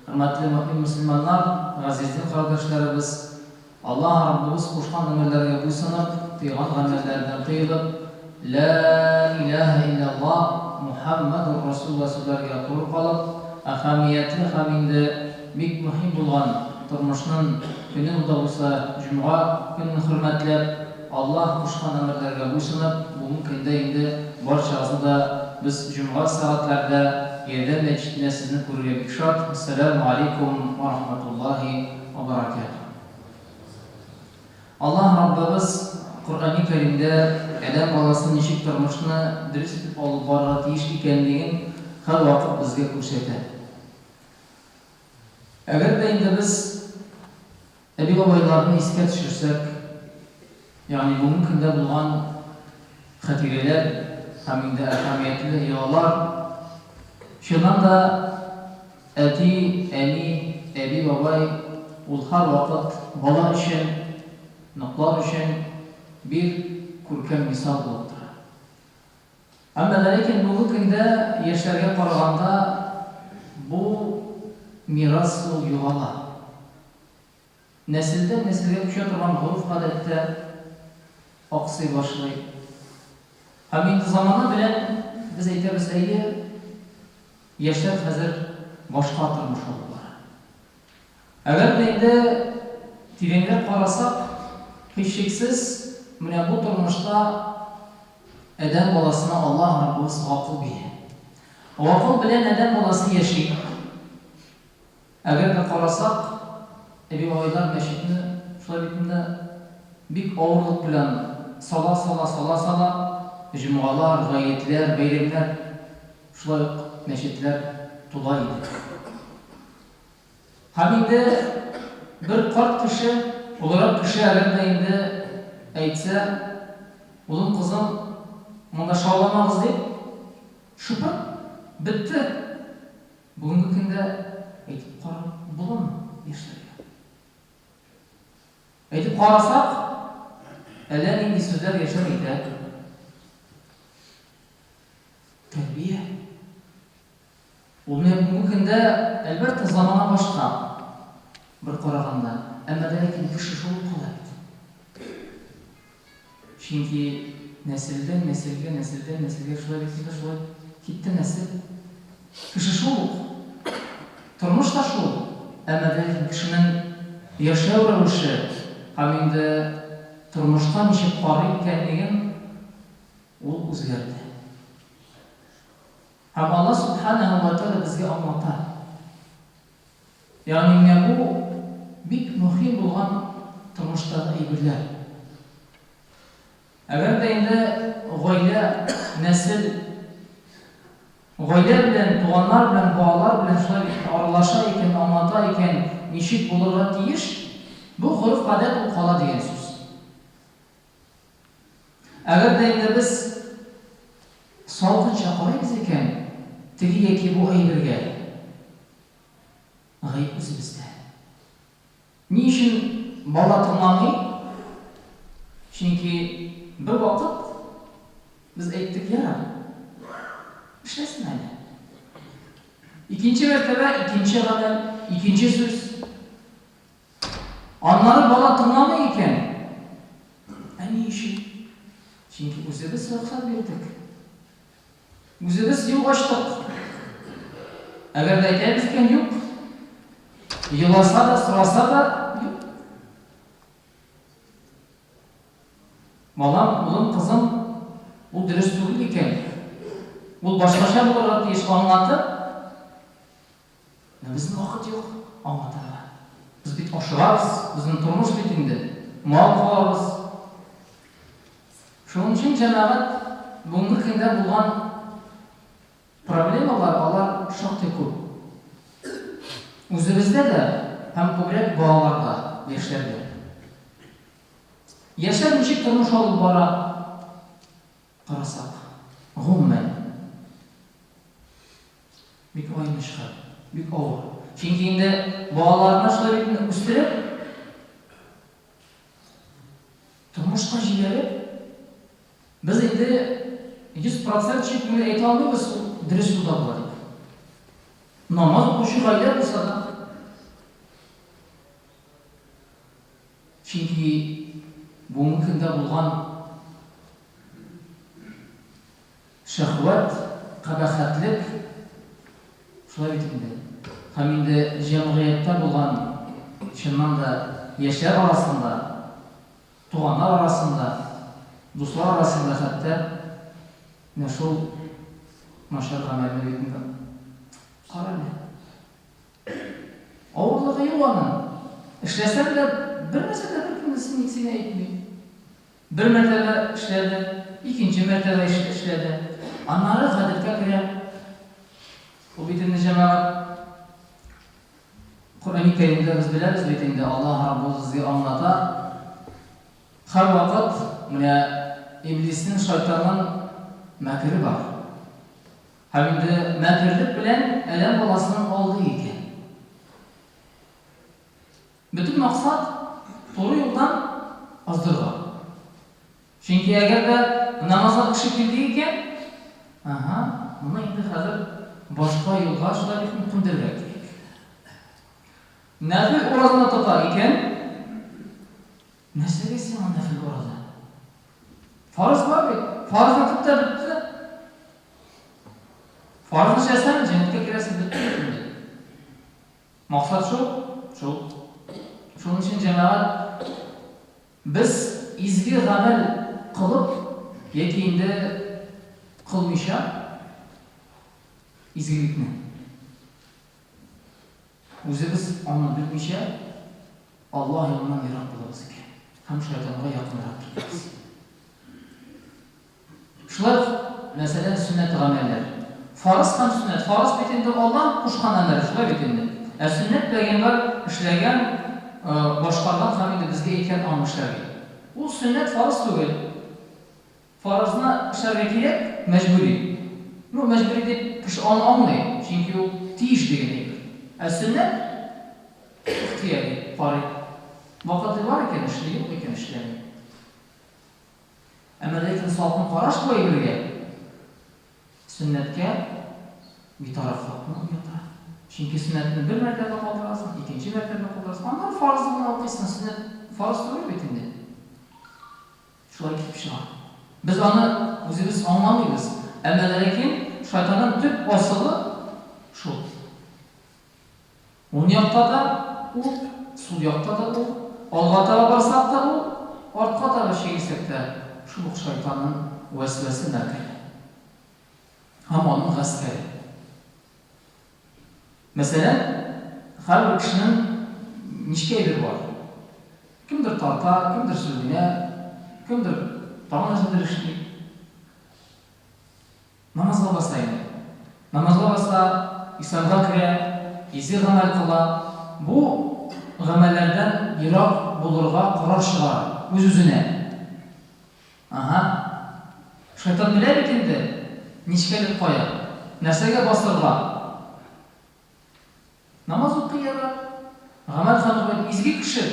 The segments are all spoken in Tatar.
Хөрмәтле мөэмин мөселманнар, газиз дин кардәшләребез! Аллаһ Раббыбыз кушкан әмерләргә буйсынып, тыйган гамәлләрдән тыелып, Лә иләһә илляллаһ, Мухәммәдүр Расулуллаһ сүзләргә туры калып, әһәмиятле һәм инде бик мөһим булган тормышнын көне ул да булса җомга көнен хөрмәтләп, Аллаһ кушкан әмерләргә буйсынып, бүгенге көндә инде барчагызны да без җомга сәгатьләрдә Ярдәм мәчетендә сезне күрергә бик шат. Әссәләмү алейкум вә рахматуллаһи вә бәрәкәтүһ. Аллаһ Раббыбыз Коръәни Кәримдә адәм баласы ничек тормышны дөрес итеп алып барырга тиеш икәнлеген һәрвакыт безгә күрсәтә. Әгәр дә инде без Әби-бабайларны искә төшерсәк, ягъни бүгенге көндә булган хатирәләр һәм инде әһәмиятле йолалар, чыннан да, әти, әни, әби-бабай ул һәрвакыт бала өчен, оныклар өчен бик күркәм мисал булып тора. Әмма дә ләкин бүгенге көндә яшьләргә караганда бу мирас ул югала. Нәселдән нәселгә күчә торган гореф-гадәт тә аксый башлый. Һәм инде замана белән без әйтәбез, әйе, яшьләр хәзер башка тормыш алып бара. Әгәр дә инде тирәнрәк карасак, һичшиксез, менә бу тормышта адәм баласына Аллаһ Раббыбыз гакыл бирә. Гакыл белән адәм баласы яши. Әгәр дә карасак, әби-бабайлар мәчетне шулай бит инде бик авырлык белән сала-сала, сала-сала, җомгалар, гаетләр, бәйрәмнәр шулай ук мәчетләр тула иде. Һәм инде бер карт кеше, олырак кеше әгәр дә инде әйтсә, улым, кызым, монда шауламагыз дип, шыпырт, бетте. Бүгенге көндә әйтеп карап буламы яшьләргә? Әйтеп карасак, әллә нинди сүзләр яшьләр әйтә. Тәрбия. Ул менә бүгенге көндә, әлбәттә, замана башка, бер караганда, әмма дә ләкин кеше шул ук кала бит. Чөнки нәселдән нәселгә, нәселдән нәселгә шулай бит инде, шулай китте нәсел. Кеше шул ук. Тормыш та шул. Әмма дә ләкин кешенең яшәү рәвеше һәм инде тормышка ничек карый икәнлеген ул үзгәрде. Һәм Алла Сүбхәнәһү вә Тәгалә безгә аңлата. Ягъни менә бу бик мөһим булган тормыштагы әйберләр. Әгәр дә инде гаилә, нәсел, гаилә белән, туганнар белән, балалар белән шулай бит аралаша икән, аңлата икән, ничек булырга тиеш, бу гореф-гадәт ул кала дигән сүз. Әгәр дә инде без салкынча карыйбыз икән, теге яки бу әйбергә, гаеп үзебездә. Ни өчен бала тыңламый? Чөнки бервакыт без әйттек, ярар, эшләсен әле. Икенче мәртәбә икенче гамәл, икенче сүз. Аннары бала тыңламый икән, ә ни өчен? Чөнки үзебез рөхсәт бирдек. Үзебез юл ачтык. Әгәр дә әйтәбез икән, юк. Еласа да, сораса да, юк. Балам, улым, кызым, ул дөрес түгел икән. Ул башкача булырга тиеш, аңлатып, Ә безнең вакыт юк аңлатырга. Без бит ашыгабыз, безнең тормыш бит инде. Мал куабыз. Шуның өчен, җәмәгать, бүгенге көндә булган проблемалар, алар шактый күп. Үзебездә дә һәм күбрәк балаларда, яшьләрдә. Яшьләр ничек тормыш алып бара, карасак, гомумән. Бик аеныч хәл, бик авыр. Чөнки инде балаларны шулай бит инде үстереп, тормышка җибәреп, без инде 100 процент чик әйтә алмыйбыз, ул дөрес юлда була дип. Намаз укучы гаилә булса да. Чөнки бүгенге көндә булган шәһвәт, кабахәтлек шулай бит инде. Һәм инде җәмгыятьтә булган, чыннан да, яшьләр арасында, туганнар арасында, дуслар арасында хәтта менә шул начар гамәлне бит инде кара әле. Авырлыгы юк аның. Эшләсәң дә, бер нәрсә дә беркем дә сине сине әйтми. Бер мәртәбә эшләде, икенче мәртәбә эшләде. Аннары гадәткә керә. Ул бит инде, җәмәгать, Коръәни Кәримдә без беләбез бит инде, Аллаһ Раббыбыз безгә аңлата, һәрвакыт менә иблиснең, шайтанның мәкере бар. Һәм инде мәкерлек белән адәм баласын алдый икән. Бөтен максат, туры юлдан аздырырга. Чөнки әгәр дә намазга кеше килде икән, ага, моны инде хәзер башка юлга шулай бит күндерергә кирәк. Нәфел уразаны тота икән, нәрсәгә сиңа нәфел ураза? Фарыз бар бит. Фарызны тот та бетте. Фарызны эшләсәң, җәннәткә керәсең, бетте бит инде. Максат шул, шул. Шуның өчен, җәмәгать, без изге гамәл кылып яки инде кылмыйча изгелекне үзебез аны белмичә Аллаһ яныннан ерак булабыз икән һәм шайтанга якынрак киләбез. Шулай ук, мәсәлән, сөннәт гамәлләр. Фарыз һәм сөннәт. Фарыз бит инде Аллаһ кушкан әмер, шулай бит инде. Ә сөннәт пәйгамбәр эшләгән, башкарган һәм инде безгә әйткән аны эшләргә. Ул сөннәт фарыз түгел. Фарызны эшләргә кирәк, мәҗбүри. Ну, мәҗбүри дип кеше аны аңлый, чөнки ул тиеш дигән әйбер. Ә сөннәт ихтыяри, карый. Вакыты бар икән, эшли, юк икән, эшләми. Әмма ләкин салкын караш бу әйбергә, сөннәткә битарафлыкны уята. Чөнки сөннәтне бер мәртәбә калдырасың, икенче мәртәбә калдырасың, аннары фарызны гына укыйсың, сөннәт фарыз түгел бит инде. Шулай килеп чыга. Без аны үзебез аңламыйбыз, әмма ләкин шайтанның төп асылы шул. Уң якта да ул, сул якта да ул, алга таба барсак та ул, артка таба чигенсәк тә, шул ук шайтанның вәсвәсе мәкере һәм аның гаскәре. Мәсәлән, һәрбер кешенең нечкә әйбер бар. Кемдер тарта, кемдер сүгенә, кемдер тагын нәрсәдер эшли. Намазга баса инде. Намазга баса, исламга керә, изге гамәл кыла. Бу гамәлләрдән ерак булырга карар чыгара үз-үзенә. Ага. Шайтан белә бит инде, нечкәлек кая, нәрсәгә басырга. Намаз укый ярар. Гамәл һәм гыйбадәт изге кеше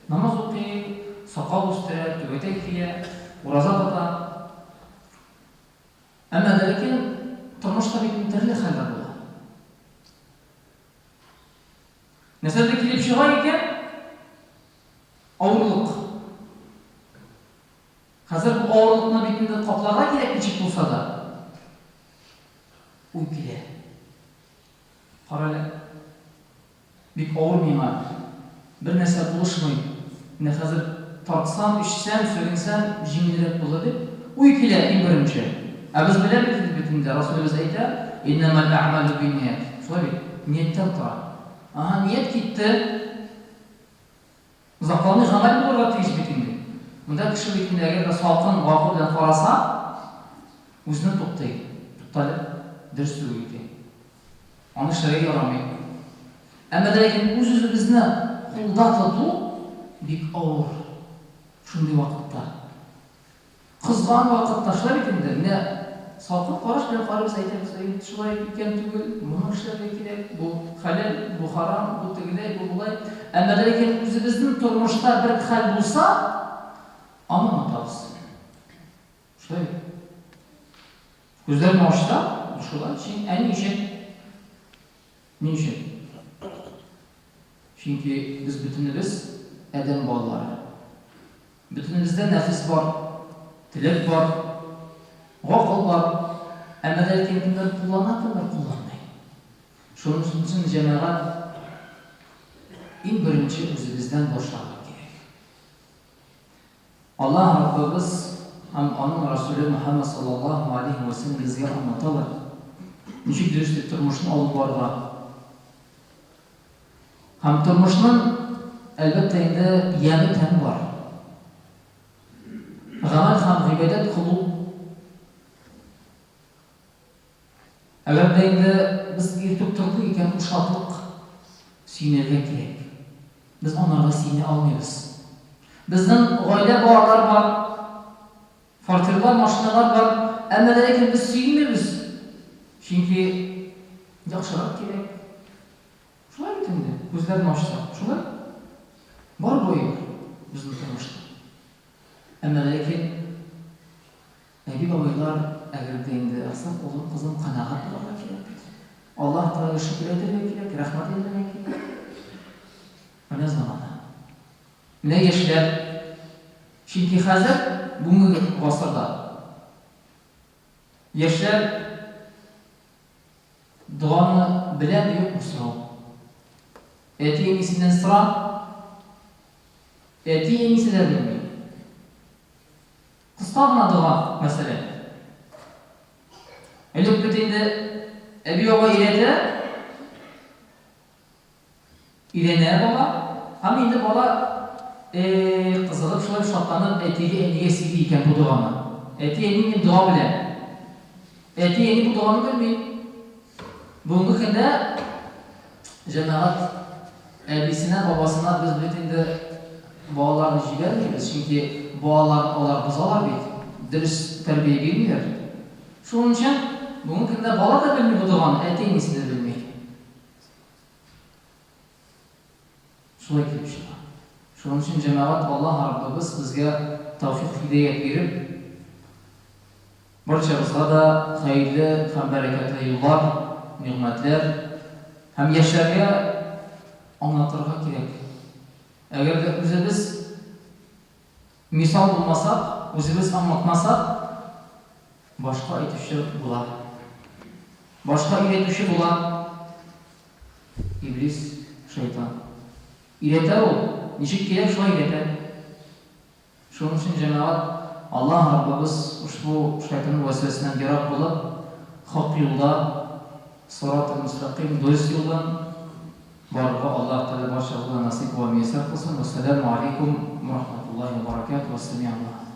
намаз укый, сакал үстерә, түбәтәй кия, ураза тота. Әмма дә ләкин тормышта бит төрле хәлләр була. Нәрсәдер килеп чыга икән, авырлык. Хәзер бу авырлыкны бит инде капларга кирәк ничек булса да. Уй килә. Карале, бик авыр миңа. Бер нәрсә булышмый. Менә хәзер тартсам, эчсәм, сүгенсәм, җиңелрәк булыр дип, уй килә иң беренче. Ә без беләбез бит инде, Расулебез әйтә, Иннәмәл әгъмалү бинният. Шулай бит? Нияттән тора. Ага, ният китте. Озакламый гамәл булырга тиеш бит инде. Монда кеше бит инде әгәр дә салкын гакыл белән караса, үзенә туктый. Туктале, дөрес түгел икән. Аны эшләргә ярамый. Әмма дә ләкин үз-үзебезне кулда тоту бик авыр шундый вакытта. Кызган вакытта шулай бит инде, менә салкын караш белән карыйбыз, әйтәбез, әй, шулай икән түгел, моны эшләргә кирәк, бу хәләл, бу харам, бу тегеләй, бу болай. Әмма дә ләкин үзебезнең тормышта бер хәл булса, аны онытабыз. Шулай бит. Күзләрне ачсак, ул шулай, чын, ә ни өчен? Ни өчен? Чөнки без бөтенебез адәм балалары. Бөтенебездә нәфес бар, теләк бар, гакыл бар, әмма дә ләкин кемдер куллана, кемдер кулланмый. Шуның өчен, җәмәгать, иң беренче үзебездән башларга кирәк. Аллаһ Раббыбыз һәм Аның Расүле Мөхәммәд саллаллаһу алейһи вә сәлләм безгә аңлаталар, ничек дөрес итеп тормышны алып барырга. Һәм тормышның, әлбәттә инде, яме, тәме бар. Гамәл һәм гыйбадәт кылу. Әгәр дә инде без иртүк тордык икән, бу шатлык, сөенергә кирәк. Без анарга сөенә алмыйбыз. Безнең гаилә, балалар бар, фатирлар, машиналар бар, әмма дә ләкин без сөенмибез. Чөнки яхшырак кирәк. Шулай бит инде, күзләрне ачсак, шулай. Бар бу әйбер безнең тормышта. Әмма дә ләкин әби-бабайлар, әгәр дә инде алсак, улым, кызым, канәгать булырга кирәк бит. Аллаһ Тәгаләгә шөкер әйтергә кирәк, рәхмәт әйтергә кирәк. Менә замана. Менә яшьләр. Чөнки хәзер, бүгенге гасырда, яшьләр доганы беләме, юкмы сорау. Әти-әнисеннән сора, әти-әнисе дә белми. Кыска гына дога, мәсәлән. Элек бит инде әби-бабай өйрәтә, өйрәнә бала, һәм инде бала э кызыгып шулай шатланып әтигә, әнигә сөйли икән бу доганы. Әти, әни, мин дога беләм. Әти, әни бу доганы белми. Бүгенге көндә җәмәгать әбисенә, бабасына без бит инде балаларны җибәрмибез, чөнки балаларны алар бозалар бит, дөрес тәрбия бирмиләр. Шуның өчен бүгенге көндә бала да белми бу доганы, әти-әнисе дә белми. Шулай килеп чыга. Шуның өчен, җәмәгать, Аллаһ Раббыбыз безгә тәүфыйк-һидәят биреп, барчабызга да хәерле һәм бәрәкәтле юллар, нигъмәтләр һәм яшьләргә аңлатырга кирәк. Әгәр дә үзебез мисал булмасак, үзебез аңлатмасак, башка әйтүче була. Башка өйрәтүче була. Иблис, шайтан. Өйрәтә ул, ничек кирәк, шулай өйрәтә. Шуның өчен, җәмәгать, Аллаһ Раббыбыз ошбу шайтанның вәсвәсеннән ерак булып, хак юлда, сыратул-мөстәкыйм, дөрес юлдан барырга Аллаһ Тәгалә барчабызга да насыйп вә мияссәр кылсын. Вәссәламү алейкум вә рахматуллаһи вә баракатуһ. Вәссәми'аллаһ.